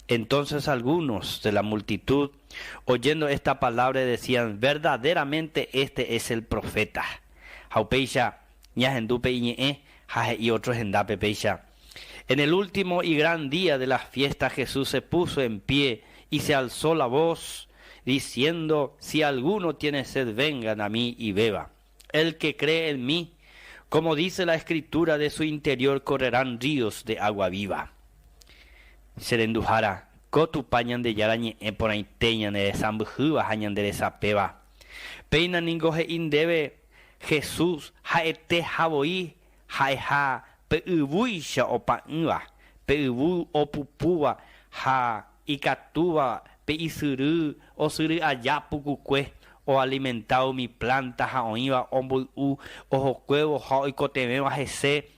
Entonces algunos de la multitud, oyendo esta palabra, decían, Verdaderamente este es el profeta. Ha upéicha ñahendu pe iñe'ẽ ha he'i otro hendápe péicha. En el último y gran día de la fiesta Jesús se puso en pie y se alzó la voz, diciendo, Si alguno tiene sed, vengan a mí y beba. El que cree en mí, como dice la escritura, de su interior correrán ríos de agua viva. Che renduhára, ko Tupã Ñandejára ñe'ẽ porãite ñane resãmbyhýva ha ñande resapéva. Péina ningo he'i ndéve Jesús ha'ete ha voi ha'eha pe yvúicha opa'ỹva, pe yvy opupúva ha ikatúva pe isyry osyry aja pukukue oalimenta umi plánta ha oĩva omboy'u ohokuévo ha oikotevẽva hese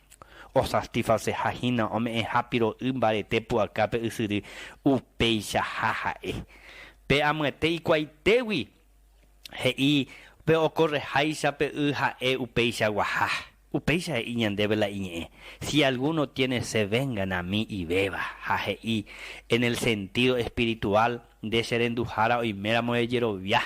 osastifaseha hína ome'ẽha piro'y mbarete pu'aka pe ysyry upeichaha ha'e. Pe amyete ikuaitégui he'i pe okorreháicha pe y ha'e upeichaguaha. Upéicha he'i ñandéve la iñe'ẽ, Si alguno tiene sed, vengan a mí y beba. Ha he'i, en el sentido espiritual, nde che renduhára oiméramo ejerovia.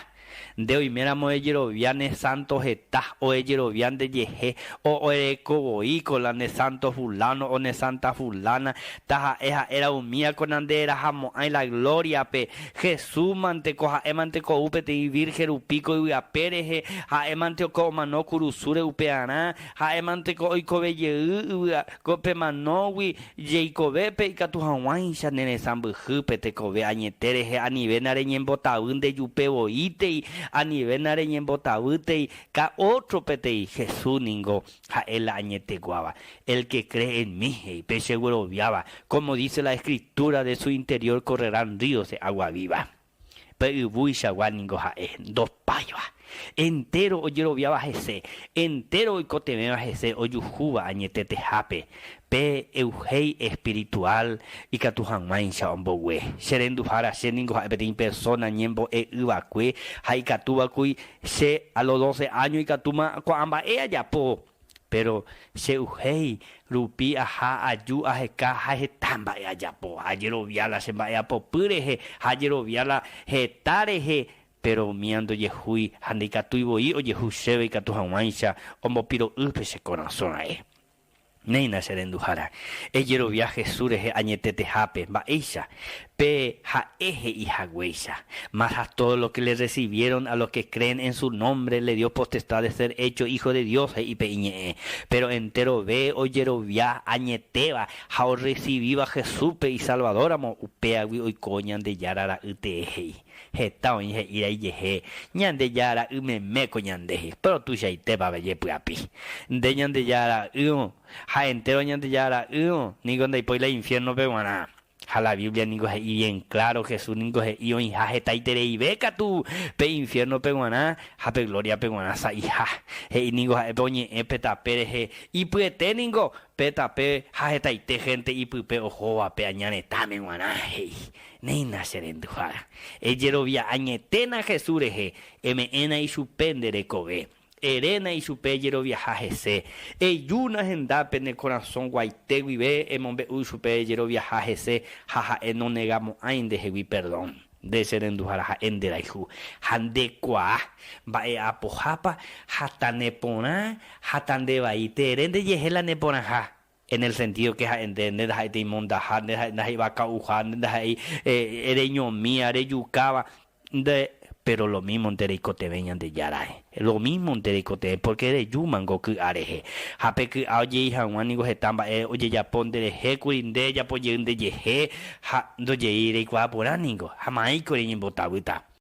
Nde oiméramo ejerovia ne santo heta, o ejerovia ndejehe, o ereko voíko la ne santo fulano o ne santa fulana, taha'e ha'éra umía ko nanderahamo'ãi la gloria-pe. Jesús mante ko ha'e mante ko ou peteĩ virgen rupi ko yvy ape rehe, ha'e mante ko omano kurusúre upearã, ha'e mante ko oikove jey yvy ko pe manógui jeikovépe ikatu haguãicha ne resãmbyhy pe tekove añete rehe anivéna reñembotavy nde jupe voítei, anivéna reñembotavýtei ka ótro petei, Jesús ningo ha'e la añeteguáva. El que cree en mí, he'i pe chegueroviáva, como dice la Escritura, de su interior correrán ríos de agua viva. Pe yvúichagua ningo ha'e ndopáiva. Entéro ojeroviáva hese, entéro oikotevẽva hese ojuhúva añetetehápe, pe euhéi espiritual ikatu hag̃uáicha ombogue. Che renduhára, che ningo ha'e peteĩ persona ñembo'e'yvakue ha ikatúvakuri che a los doce años ikatúma ko'ã mba'e ajapo. Péro che uhéi rupi aha aju aheka ha heta mba'e ajapo. Ajerovia la che mba'eapopy rehe ha ajerovia la heta rehe, péro umía ndojehúi ha ndaikatúi voi ojehu chéve ikatu hag̃uáicha ombopiro'ýpe che korasõ ra'e. Néina che renduhára, ejerovia Jesús rehe añetetehápe, mba'éicha? Pe ha'e he'i haguéicha, Mas a todos los que le recibieron, a los que creen en su nombre, le dio potestad de ser hecho hijo de Dios, he'i pe iñe'ẽ. Péro enterove ojerovia añetéva ha orresivíva Jesúspe Isalvadóramo, upéagui oiko Ñandejára Ra'y tee, he'i. Heta oĩ he'íra ijehe, Ñandejára Ra'y meme ko ñande, he'i. Péro tuichaitépa pe jepy'apy. Nde Ñandejára Ra'ýrõ, ha entéro Ñandejára Ra'ýrõ, niko ndaipói la infiérnope g̃uarã. Ha la Biblia ningo he'i bien claro, Jesús ningo he'i oĩha hetaitereive katu pe infiérnope g̃uarã ha pe glóriape g̃uarã sa'iha. He'i ningo ha'e pe oñe'ẽ pe tape rehe, ipyete ningo pe tape ha hetaite hénte ipype ohóva pe aña retãme g̃uarã, he'i. Néina che renduhára, ejerovia añeténa Jesús rehe, eme'ẽna ichupe nde rekove. Eréna ichupe ejeroviaha hese. Ejúna hendápe ne korasõ guaite guive emombe'u ichupe ejeroviaha hese ha ha'e nonegamo'ãi ndehegui perdón. Nde che renduhára ha'e nderayhu ha ndekuaa mba'e apohápa ha taneporã ha tandevai. Ere ndejehe la neporãha en el sentido que ha'e nde, nde ndaha'éi mondaha, nde ndaha'éi vaka'uha, nde ndaha'éi reñomía, rejukáva, nde, pero lo mismo-nte reikotevẽ Ñandejárae, lo mismo-nte reikotevẽ porque rejúmango ky'a rehe. Ha pe ky'a ojei hag̃ua ningo heta mba'e ojejapo nderehékuri, nde ejapo jey ndejehe ha ndojei reikuaa porã ningo, ha ma'ẽiko reñembotavýta.